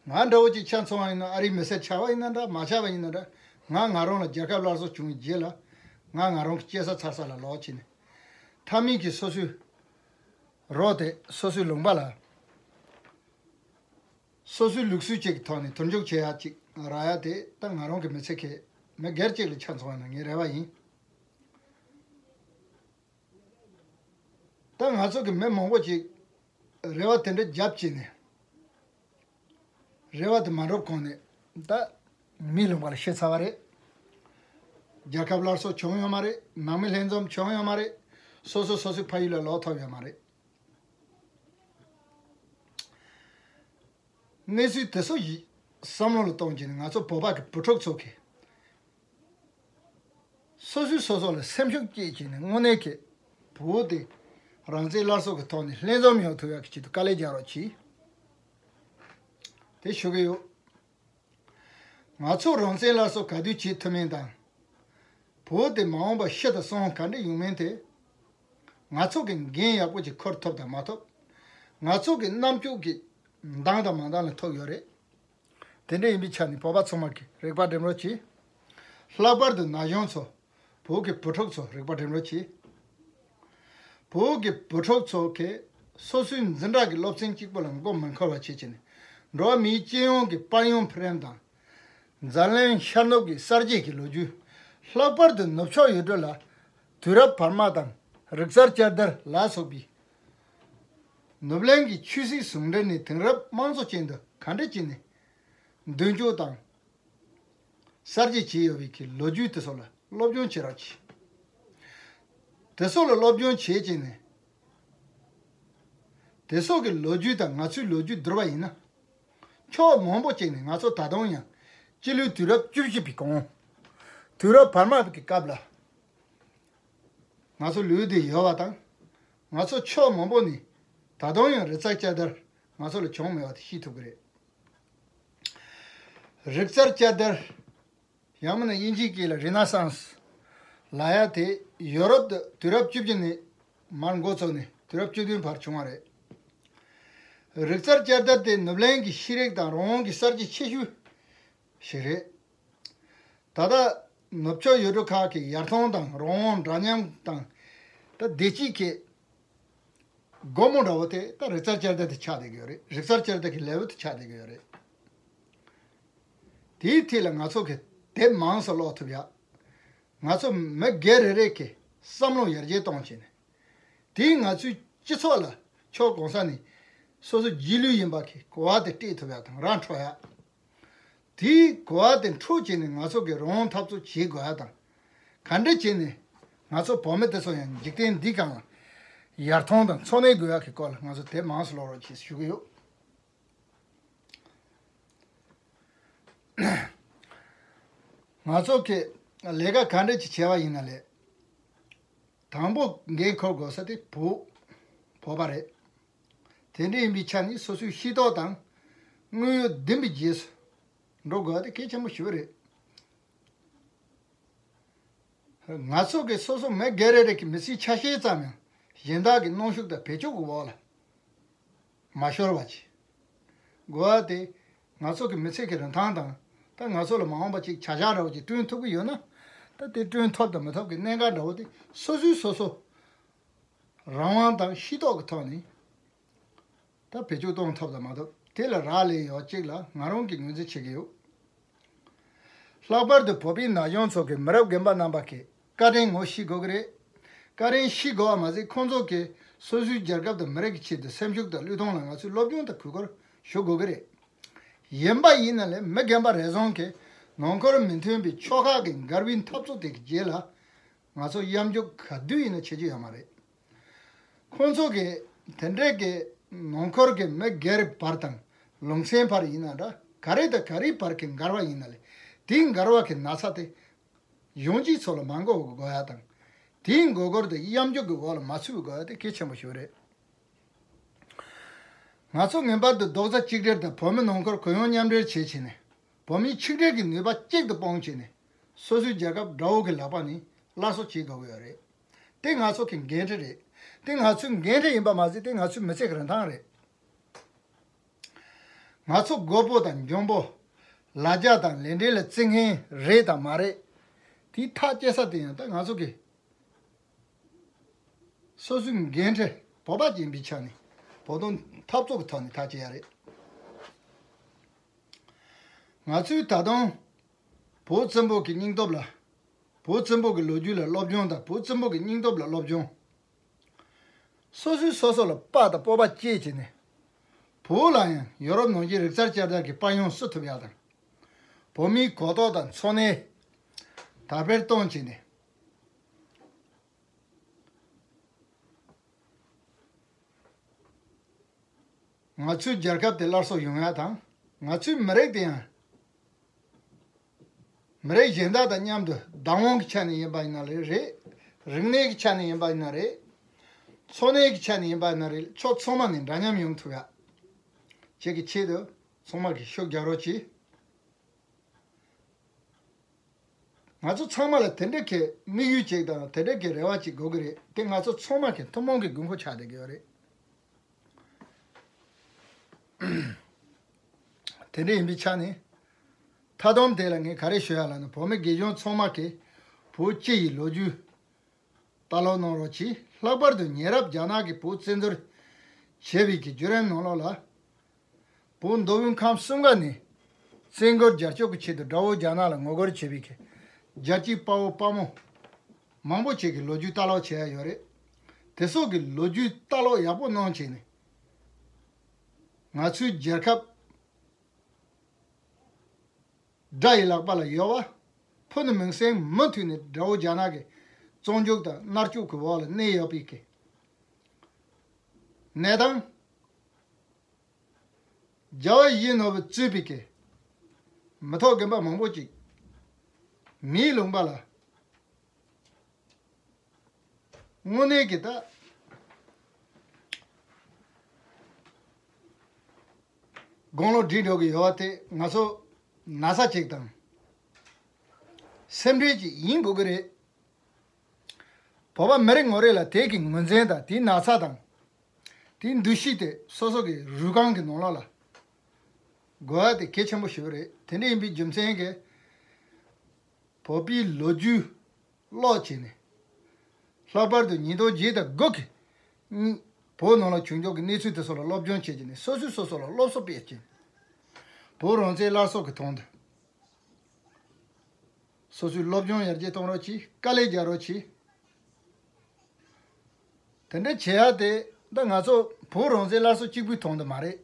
ང་འདྲ་བོ་ཅིག་ཆ་མཚོན་པ་ཡིན་ན། ཨ་རིའི་མི་སེར་ཆགས་པ་ཡིན་ན་འདྲ། མ་ཆགས་པ་ཡིན་ན་འདྲ། ང་ང་རང་ལ་རྒྱལ་ཁབ་སླར་གསོ་བྱུང་བའི་རྗེས་ལ་ང་ང་རང་གི་སྐྱེ་ས་འཚར་ས་ལ་ལོག་ཕྱིན་ནས། མཐའ་མིག་གི་སོ་སོའི་རོགས་དེ་སོ་སོའི་ལུང་པ་ལ། སོ་སོའི་ལུགས་སྲོལ་ཅིག་གི་ཐོག་ནས་དུར་འཇུག་བྱེད་ཡ་ཅིག་རག་ཡ་དེ་ད་ང་རང་གི་མི་ཚེ་གི་མི་སྒེར་ཅིག་ལ་ཆ་མཚོན་པ་ན་ངའི་རེ་བ་ཡིན། ད་ང་ཚོ་གི་མི་མང་པོ་ཅིག་རེ་བ་དེ་འདྲ་བརྒྱབ་བྱས་ནས། རེ་བ་དེ་མ་འགྲུབ་གོང་ནས་ད་མིའི་ལུང་པ་ལ་ཤི་ཚར་བ་རེད། རྒྱལ་ཁབ་སླར་གསོ་བྱུང་ཡོད་མ་རེད། ནང་མི་ལྷན་འཛོམས་བྱུང་ཡོད་མ་རེད། སོ་སོ་སོ་སོའི་ཕ་ཡུལ་ལ་ལོག་ཐུབ་ཡོད་མ་རེད། གནས་ཚུལ་དེ་ཚོ་ཡི་བསམ་བློ་ལ་གཏོང་བྱས་ནས་ང་ཚོ་བོད་པ་གི་བུ་ཕྲུག་ཚོ་གིས་སོ་སོས་སོ་སོ་ལ་སེམས་ཤུགས་སྐྱེད་བྱས་ནས་དངོས་གནས་ཀྱི་བོད་དེ་རང་བཙན་སླར་གསོ་གི་ཐོག་ནས་ལྷན་འཛོམས་ཡོང་ཐུབ་ཡག་གི་ཆེད་དུ་དཀའ་ལས་རྒྱག་རོགས་གྱིས། དེ་ཞུ་གི་ཡོད། ང་ཚོ་རང་བཙན་སླར་གསོ་ག་དུས་བྱེད་ཐུབ་མིན་དང་། བོད་དེ་མ་འོངས་པ་ཤི་དང་སོང་ག་འདྲ་ཡོང་མིན་དེ། ང་ཚོ་གི་འགན་ཡག་པོ་ཅིག་འཁུར་ཐུབ་དང་མ་ཐུབ། ང་ཚོ་གི་རྣམ་དཔྱོད་ཀྱི་འདང་དང་མ་འདང་ལ་ཐུག་ཡོད་རེད། དེ་འདྲ་ཡིན་པའི་ཆ་ནས་བོད་པ་ཚང་མ་གིས་རིག་པ་སྒྲིམ་རོགས་གྱིས། ལྷག་པར་དུ་ན་གཞོན་ཚོ། བོད་ཀྱི་བུ་ཕྲུག་ཚོ་རིག་པ་སྒྲིམ་རོགས་གྱིས། བོད་ཀྱི་བུ་ཕྲུག་ཚོ་གིས་སོ་སོའི་འཛིན་གྲྭ་གི་སློབ་ཚན་གཅིག་པོ་ལ་མགོ་མི་འཁོར་བ་བྱེད་ཀྱི་ནས། འགྲོ་བ་མིའི་སྤྱི་ཡོངས་ཀྱི་དཔལ་ཡོན་འཕེལ་རིམ་དང་། འཛམ་གླིང་ཤར་ནུབ་ཀྱི་གསར་བརྗེ་གི་ལོ་རྒྱུས། ལྷག་པར་དུ་ནུབ་ཕྱོགས་ཡུལ་གྲུ་ལ་དུས་རབས་བར་མ་དང་རིག་གསར་བསྐྱར་དར་ལ་སོགས་པའི་ནུབ་གླིང་གི་ཆོས་སྲིད་ཟུང་འབྲེལ་ནས་དེང་རབས་དམངས་གཙོ་ཅན་དུ་ག་འདྲ་བྱས་ནས་མདུན་སྐྱོད་དང་གསར་བརྗེ་བྱས་ཡོད་པའི་གི་ལོ་རྒྱུས་དེ་ཚོ་ལ་སློབ་སྦྱོང་བྱེད་རོགས་གྱིས། དེ་ཚོ་ལ་སློབ་སྦྱོང་བྱེད་ཀྱིན་ནས། དེ་ཚོ་གི་ལོ་རྒྱུས་དང་ང་ཚོའི་ལོ་རྒྱུས་བསྡུར་བ་ཡིན་ན། ཕྱོགས་མང་པོ་ཅིག་ནས་ང་ཚོ་ད་དུང་ཡང་སྤྱི་ལོའི་དུས་རབས་བཅུ་བཞི་པའི་གོང་། དུས་རབས་བར་མ་གི་སྐབས་ལ་ང་ཚོ་ལུས་བསྡད་ཡོད་པ་དང་། ང་ཚོ་ཕྱོགས་མང་པོ་ནས་ད་དུང་ཡང་རིག་རྩལ་བསྐྱར་དར་ང་ཚོ་ལ་བྱུང་མེད་པ་དེ་ཤེས་ཐུབ་ཀྱི་རེད། རིག་རྩལ་བསྐྱར་དར། ཡང་མིན་ན་དབྱིན་ཇིའི་སྐད་ལ་Renaissance ལབ་ཡ་དེ་ཡོ་རོབ་ཏུ་དུས་རབས་བཅུ་བཞི་ནས་མར་འགོ་བཙུགས་ནས་དུས་རབས་བཅུ་བདུན་བར་བྱུང་བ་རེད། རིག་རྩལ་བསྐྱར་དར་དེ་ནུབ་གླིང་གི་ཤེས་རིག་དང་རང་དབང་གི་གསར་བརྗེ་ཆེ་ཤོས་ཤིག་རེད། ད་ལྟ་ནུབ་ཕྱོགས་ཡུལ་གྲུ་ཁག་གི་ཡར་ཐོན་དང་རང་དབང་འདྲ་མཉམ་དང་། ད་བདེ་སྐྱིད་ཀྱི་སྒོ་མོ་འདྲ་བོ་དེ་ད་རིག་རྩལ་བསྐྱར་དར་དེ་ཆགས་བསྡད་ཀྱི་ཡོད་རེད། རིག་རྩལ་བསྐྱར་དར་གྱི་ལེ་ཝལ་དེ་ཆགས་བསྡད་ཀྱི་ཡོད་རེད། དེའི་ཐད་ལ་ང་ཚོ་གི་དེབ་མང་ཙམ་ཀློག་ཐུབ་ཡ། ང་ཚོ་མི་སྒེར་རེ་རེ་གི་བསམ་བློ་ཡར་རྒྱས་གཏོང་བྱས་ནས། དེས་ང་ཚོའི་སྤྱི་ཚོགས་ལ་ཕྱོགས་གང་ས་ནས་སོ་སོ་རྗེས་ལུས་ཡིན་པ་གི་གོ་བ་དེ་སྤྲད་ཐུབ་ཡ་དང་ར་འཕྲོད་ཡ། དེའི་གོ་བ་དེ་འཕྲོད་བྱས་ནས་ང་ཚོ་གི་རང་དབང་འཐབ་རྩོད་བྱེད་དགོས་ཡ་དང་། ག་འདྲ་བྱས་ནས་ང་ཚོ་བོད་མི་དེ་ཚོ་ཡང་འཇིག་རྟེན་འདི་སྒང་ལ་ཡར་ཐོན་དང་འཚོ་གནས་དགོས་ཡ་གི་སྐོར་ལ་ང་ཚོ་དེབ་མང་ཙམ་ཀློག་རོགས་གྱིས་ཞུ་གི་ཡོད། ང་ཚོ་གི་ལས་ཀ་ག་འདྲ་ཅིག་བྱས་པ་ཡིན་ན་ལས། དང་པོ་འགན་འཁུར་དགོས་ས་དེ་བོད། བོད་པ་རེད། དེ་འདྲ་ཡིན་པའི་ཆ་ནས་སོ་སོའི་ཤེས་རྟོགས་དང་དངོས་ཡོད་བདེན་པའི་རྗེས་སུ་འགྲོ་དགོས་པ་དེ་གལ་ཆེན་པོ་ཞེ་པོ་རེད། ང་ཚོ་གི་སོ་སོ་མི་སྒེར་རེ་རེ་གི་མི་ཚེའི་ཆ་ཤས་ཙམ་ཡང་གཞན་དག་གི་གནོན་ཤུགས་དང་བེད་སྤྱོད་ཀྱི་འོག་ལ་མ་ཤོར་བ་བྱེད་དགོས་པ་དེ། ང་ཚོ་གི་མི་ཚེ་གི་རིན་ཐང་དང་། ད་ང་ཚོ་ལ་མ་འོངས་པ་ཅིག་བྱ་གཞག་འདྲ་བོ་ཅིག་བསྐྲུན་ཐུབ་ཀྱི་ཡོད་ན། ད་དེ་བསྐྲུན་ཐུབ་དང་མི་ཐུབ་ཀྱི་གནད་འགག་འདྲ་བོ་དེ་སོ་སོས་སོ་སོ་རང་དབང་དང་ཤེས་རྟོགས་ཀྱི་ཐོག་ནས། ད་བེད་སྤྱོད་གཏོང་ཐུབ་དང་མ་ཐུབ་དེ་ལ་རག་ལས་ཡོད་ཅིག་ལ་ང་རང་གིས་ངོས་འཛིན་བྱེད་ཀྱི་ཡོད། ལྷག་པར་དུ་བོད་པའི་ན་གཞོན་ཚོ་གི་མི་རབས་རྒན་པ་རྣམ་པ་གིས་བཀའ་དྲིན་ངོ་ཤེས་དགོས་ཀྱི་རེད། བཀའ་དྲིན་ཤེས་དགོས་པ་མ་ཟད་ཁོང་ཚོ་གིས་སོ་སོའི་རྒྱལ་ཁབ་དང་མི་རིགས་ཀྱི་ཆེད་དུ་སེམས་ཤུགས་དང་བློས་གཏོང་ལ་ང་ཚོས་སློབ་སྦྱོང་དང་གུས་བཀུར་ཞུ་དགོས་ཀྱི་རེད། ཡིན་པ་ཡིན་ན་ལས་མི་རྒན་པ་རེ་ཟུང་གིས་ནང་ཁུལ་མི་མཐུན་པའི་ཕྱོགས་ཁག་གི་འགལ་བའི་འཐབ་རྩོད་དེ་གི་རྗེས་ལ་ང་ཚོ་གཡམ་རྒྱུག་ག་དུས་ཡིན་ན་བྱེད་རྒྱུ་ཡོད་མ་རེད། ཁོང་ཚོ་གིས་དེ་འདྲའི་གི་ནང་ཁུལ་གི་མི་སྒེར་བར་དང་ལུང་ཚན་བར་ཡིན་ན་འདྲ། ག་རེ་དང་ག་རེའི་བར་གི་འགལ་བ་ཡིན་ན་ལས་དེའི་འགལ་བ་གི་ན་ཚ་དེ་གཞོན་སྐྱེས་ཚོ་ལ་མ་འགོ་དགོས་ཡ་དང་། དེའི་མགོ་སྐོར་དེ་གཡམ་རྒྱུག་གི་འོག་ལ་མ་ཚུད་དགོས་ཡ་དེ་གལ་ཆེན་པོ་ཞིག་རེད། ང་ཚོ་ངེས་པར་དུ་རྡོག་རྩ་གཅིག་སྒྲིལ་དང་བོད་མི་ནང་ཁུལ་གུ་ཡངས་མཉམ་འབྲེལ་བྱེད་བྱས་ནས་བོད་མིའི་ཆིག་སྒྲིལ་གྱི་ནུས་པ་གཅིག་ཏུ་སྤུངས་བྱས་ནས་སོ་སོའི་རྒྱལ་ཁབ་དགྲ་བོ་གི་ལག་པ་ནས་སླར་གསོ་བྱེད་དགོས་ཀྱི་ཡོད་རེད། དེ་ང་ཚོ་གི་འགན་འཁྲི་རེད། དེ་ང་ཚོའི་འགན་འཁྲི་ཡིན་པ་མ་ཟད་དེ་ང་ཚོའི་མི་ཚེ་གི་རིན་ཐང་རེད། ང་ཚོ་རྒོད་པོ་དང་འཇོན་པོ། ལ་རྒྱ་དང་ལས་འབྲེལ་ལ་བརྩི་མཁན་རེད་དང་མ་རེད། དེའི་ཐག་བཅད་ས་དེ་ཡང་ད་ང་ཚོ་གི་སོ་སོའི་འགན་འཁྲི་བོད་པ་ཡིན་པའི་ཆ་ནས་བོད་དོན་འཐབ་རྩོད་ཀྱི་ཐོག་ནས་ཐག་བཅད་ཡ་རེད། ང་ཚོས་ད་དུང་བོད་བཙན་པོ་གི་སྙིང་སྟོབས་ལ། བོད་བཙན་པོ་གི་ལོ་རྒྱུས་ལ་སློབ་སྦྱོང་དང་བོད་བཙན་པོ་གི་སྙིང་སྟོབས་ལ་སློབ་སྦྱོང་། སོ་སོས་སོ་སོ་ལ་དཔའ་དང་སྤོབས་པ་སྐྱེད་བྱས་ནས། བོད་ལ་ཡང་ཡོ་རོབ་ནང་བཞིན་རིག་རྩལ་བསྐྱར་དར་གྱི་དཔལ་ཡོན་བསུ་ཐུབ་ཡག་དང་། བོད་མིའི་གོ་རྟོགས་དང་འཚོ་གནས་དར་སྤེལ་གཏོང་བྱས་ནས། ང་ཚོའི་རྒྱལ་ཁབ་དེ་སླར་གསོ་ཡོང་ཡག་དང་། ང་ཚོའི་མི་རིགས་དེ་ཡང་། མི་རིགས་གཞན་དག་དང་མཉམ་དུ་བདག་དབང་གི་ཆ་ནས་ཡིན་པ་ཡིན་ན་རེད། རིག་གནས་ཀྱི་ཆ་ནས་ཡིན་པ་ཡིན་ན་རེད། འཚོ་གནས་ཀྱི་ཆ་ནས་ཡིན་པ་ཡིན་ན་རེད། ཕྱོགས་ཚང་མ་ནས་འདྲ་མཉམ་ཡོང་ཐུབ་ཡག་ཅིག་གི་ཆེད་དུ་ཚང་མ་གིས་ཤུགས་རྒྱག་རོགས་གྱིས། ང་ཚོ་ཚང་མ་ལ་དེ་འདྲ་གི་དམིགས་ཡུལ་ཅིག་དང་དེ་འདྲ་གི་རེ་བ་ཅིག་དགོས་ཀྱི་རེད། དེ་ང་ཚོ་ཚང་མ་གི་ཐུན་མོང་གི་དགོས་མཁོ་ཆགས་བསྡད་ཀྱི་ཡོད་རེད། དེ་འདྲ་ཡིན་པའི་ཆ་ནས་ མཐའ་སྡོམ་དེ་ལ་ངས་ག་རེ་ཞུ་ཡ་ལབ་ན། བོད་མི་དགེ་སྦྱོང་ཚང་མ་གིས་བོད་སྤྱི་ཡི་ལོ་རྒྱུས་ལྟ་ཀློག་གནང་རོགས་གྱིས། ལྷག་པར་དུ་ཉེ་རབས་རྒྱ་ནག་གིས་བོད་བཙན་འཛུལ་བྱས་པའི་གི་བརྒྱུད་རིམ་ནང་ལོགས་ལ། བོད་མདོ་དབུས་ཁམས་གསུམ་ཀ་ནས་བཙན་རྒོལ་རྒྱལ་སྐྱོབ་ཀྱི་ཆེད་དུ་དགྲ་བོ་རྒྱ་ནག་ལ་ངོ་རྒོལ་བྱས་པའི་གི་རྒྱལ་གཅེས་དཔའ་བོ་དཔའ་མོ་མང་པོ་ཅིག་གི་ལོ་རྒྱུས་ལྟ་ཀློག་བྱས་ཡ་ཡོད་རེད། དེ་ཚོ་གི་ལོ་རྒྱུས་ལྟ་ཀློག་ཡག་པོ་གནང་བྱས་ནས། ང་ཚོའི་རྒྱལ་ཁབ་དགྲ་ཡི་ལག་པ་ལ་ཡོད་པ། ཕུ་ནུ་མིང་སྲིང་མུ་མཐུད་ནས་དགྲ་བོ་རྒྱ་ནག་གི་བཙོན་འཇུག་དང་མནར་གཅོད་ཀྱི་འོག་ལ་གནས་ཡོད་པའི་གི་གནས་སྟངས། རྒྱལ་བ་ཡིད་བཞིན་ནོར་བུས་གཙོས་པའི་གི་མི་ཐོག་རྒན་པ་མང་པོ་ཅིག་མིའི་ལུང་པ་ལ། དངོས་གནས་ཀྱི་ད་དགུང་ལོ་འགྲིག་འགྲོ་གི་ཡོད་པ་དེ་ང་ཚོ་ན་ཚ་ཅིག་དང་སེམས་ཁྲལ་ཅིག་ཡིན་དགོས་ཀྱི་རེད། བོད་པ་མི་རེ་ངོ་རེ་ལ་དེ་གི་ངོས་འཛིན་དང་དེའི་ན་ཚ་དང་དེའི་འདུ་ཤེས་དེ་སོ་སོ་གི་རུས་རྐང་གི་ནང་ལོགས་ལ་དགོས་ཡ་དེ་གལ་ཆེན་པོ་ཞིག་རེད། དེ་འདྲ་ཡིན་པའི་རྒྱུ་མཚན་གྱིས་བོད་པའི་ལོ་རྒྱུས་ཀློག་བྱས་ནས། ལྷག་པར་དུ་ཉིས་སྟོང་བརྒྱད་དང་དགུ་གི་གཉིས་བོད་ནང་ལ་བྱུང་ཕྱོགས་ཀྱི་གནས་ཚུལ་དེ་ཚོ་ལ་སློབ་སྦྱོང་བྱེད་ཀྱི་ནས་སོ་སོས་སོ་སོ་ལ་སློབ་གསོ་སྤེལ་གྱི། བོད་རང་བཙན་སླར་གསོ་གི་དོན་དུ་སོ་སོའི་སློབ་སྦྱོང་ཡར་རྒྱས་གཏོང་རོགས་གྱིས། དཀའ་ལས་རྒྱག་རོགས་གྱིས། དེ་འདྲ་བྱེད་ཡ་དེ་ད་ང་ཚོ་བོད་རང་བཙན་སླར་གསོ་གཅིག་པུའི་དོན་དུ་མ་རེད།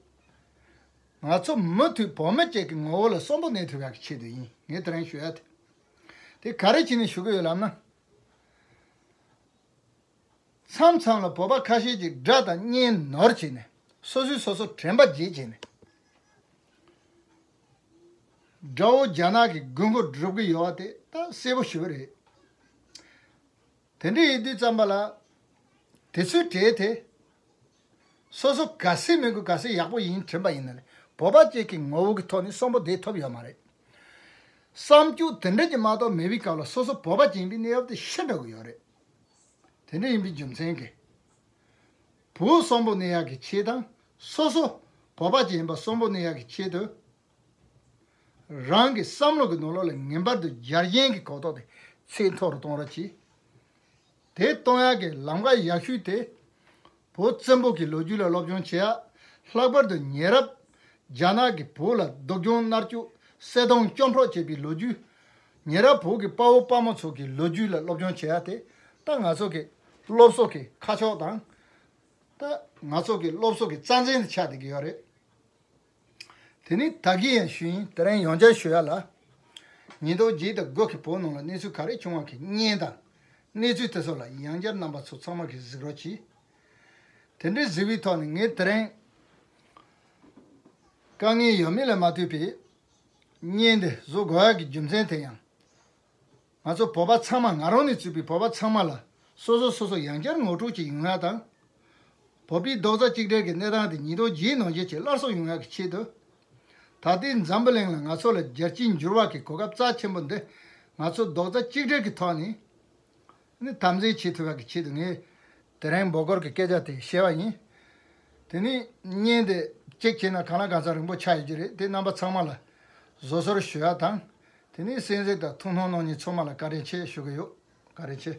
ང་ཚོ་མུ་མཐུད་བོད་མི་གཅིག་གི་ངོ་བོ་ལ་གསོན་པོ་གནས་ཐུབ་ཡག་གི་ཆེད་དུ་ཡིན། ངས་དེ་རིང་ཞུ་ཡ་དེ། དེ་ག་རེ་བྱས་ནས་ཞུ་གི་ཡོད་ལབ་ན། མཚམས་མཚམས་ལ་བོད་པ་ཁ་ཤས་ཀྱིས་དགྲ་དང་གཉེན་ནོར་བྱས་ནས་སོ་སོས་སོ་སོ་དྲན་པ་བརྗེད་བྱས་ནས། དགྲ་བོ་རྒྱ་ནག་གི་དགོས་མཁོ་སྒྲུབ་ཀྱི་ཡོད་པ་དེ་ད་གསལ་པོ་ཞེ་པོ་རེད། དེ་འདྲ་ཡིན་དུས་ཙམ་པ་ལ། དེ་ཚོའི་གྲས་དེ། སོ་སོ་ག་ཚོད་མི་དགོས། ག་ཚོད་ཡག་པོ་ཡིན་དྲན་པ་ཡིན་ན་རེད། བོད་པ་གཅིག་གི་ངོ་བོ་གི་ཐོག་ནས་གསོན་པོ་བསྡད་ཐུབ་ཡོད་མ་རེད། བསམ་སྤྱོད་དེ་འདྲ་ཅིག་མ་གཏོགས་མེད་པའི་སྐབས་ལ་སོ་སོ་བོད་པ་ཅིག་ཡིན་པའི་གནས་བབ་དེ་ཤི་འགྲོ་གི་ཡོད་རེད། དེ་འདྲ་ཡིན་པའི་རྒྱུ་མཚན་གྱིས། བོད་གསོན་པོ་གནས་ཡག་གི་ཆེད་དང་། སོ་སོ་བོད་པ་ཅིག་ཡིན་པ་གསོན་པོ་གནས་ཡག་གི་ཆེད་དུ། རང་གི་བསམ་བློ་གི་ནང་ལོགས་ལ་ངེས་པར་དུ་རྒྱལ་ཞེན་གྱི་གོ་རྟོགས་དེ་ཚད་མཐོ་རུ་གཏོང་རོགས་གྱིས། དེ་གཏོང་ཡག་གི་ལམ་ཁ་ཡག་ཤོས་དེ། བོད་བཙན་པོ་གི་ལོ་རྒྱུས་ལ་སློབ་སྦྱོང་བྱེད་ཡག་ལྷག་པར་དུ་ཉེ་རབས་རྒྱ་ནག་གིས་བོད་ལ་སྡུག་སྦྱོང་མནར་གཅོད་བསད་གཏོང་བཅོམ་འཕྲོག་བྱས་པའི་ལོ་རྒྱུས། ཉེ་རབས་བོད་ཀྱི་དཔའ་བོ་དཔའ་མོ་ཚོ་གི་ལོ་རྒྱུས་ལ་སློབ་སྦྱོང་བྱེད་ཡག་དེ། ད་ང་ཚོ་གི་སློབ་གསོ་གི་ཁ་ཕྱོགས་དང་། ད་ང་ཚོ་གི་སློབ་གསོ་གི་རྩ་འཛིན་དུ་ཆགས་བསྡད་ཀྱི་ཡོད་རེད། དེ་ནི་ད་གིན་ཡང་ཞུས་ཡིན། དེ་རིང་ཡང་བསྐྱར་ཞུ་ཡ་ལ། ཉིས་སྟོང་བརྒྱད་དང་དགུ་གི་བོད་ནང་ལ་གནས་ཚུལ་ག་རེ་བྱུང་བ་གི་བརྙན་དང་། གནས་ཚུལ་དེ་ཚོ་ལ་ཡང་བསྐྱར་རྣམ་པ་ཚོ་ཚང་མ་གིས་གཟིགས་རོགས་གྱིས། དེ་འདྲའི་གཟིགས་པའི་ཐོག་ནས་ངས་དེ་རིང་དཀའ་ངལ་ཡོད་མེད་ལ་མ་ལྟོས་པའི་བརྙན་འདི་བཟོ་དགོས་ཡ་གི་རྒྱུ་མཚན་དེ་ཡང་། ང་ཚོ་བོད་པ་ཚང་མ། ང་རང་ནས་གཙོས་པའི་བོད་པ་ཚང་མ་ལ་སོ་སོ་སོ་སོ་ཡང་བསྐྱར་ངོ་སྤྲོད་ཅིག་ཡོང་ཡ་དང་། བོད་པའི་རྡོག་རྩ་གཅིག་སྒྲིལ་གྱི་གནས་སྟངས་དེ་ཉིས་སྟོང་བརྒྱད་ནང་བཞིན་ཅིག་སླར་གསོ་ཡོང་ཡ་གི་ཆེད་དུ། ད་ལྟའི་འཛམ་བུ་གླིང་ལ་ང་ཚོ་ལ་རྒྱལ་སྤྱིའི་འགྱུར་བ་གི་གོ་སྐབས་རྩ་ཆེན་པོ་འདི་ང་ཚོ་རྡོག་རྩ་གཅིག་སྒྲིལ་གྱི་ཐོག་ནས་ནི་དམ་འཛིན་བྱེད་ཐུབ་ཡ་གི་ཆེད་དུ་ངས་དེ་རིང་འབོད་སྐུལ་གྱི་སྐད་ཆ་དེ་བཤད་པ་ཡིན། དེ་ནས་བརྙན་དེ་གཅིག་བྱས་ན་གང་ལ་གང་འཚམ་རིང་པོ་ཆགས་ཡོད་ཀྱི་རེད། དེ་རྣམ་པ་ཚང་མ་ལ་བཟོ་གསར་ཞུ་ཡ་དང་། དེ་ནས་གསན་གཟིགས་དང་ཐུགས་སྣང་གནང་མཁན་ཚང་མ་ལ་བཀའ་དྲིན་ཆེ་ཞུ་གི་ཡོད། བཀའ་དྲིན་ཆེ།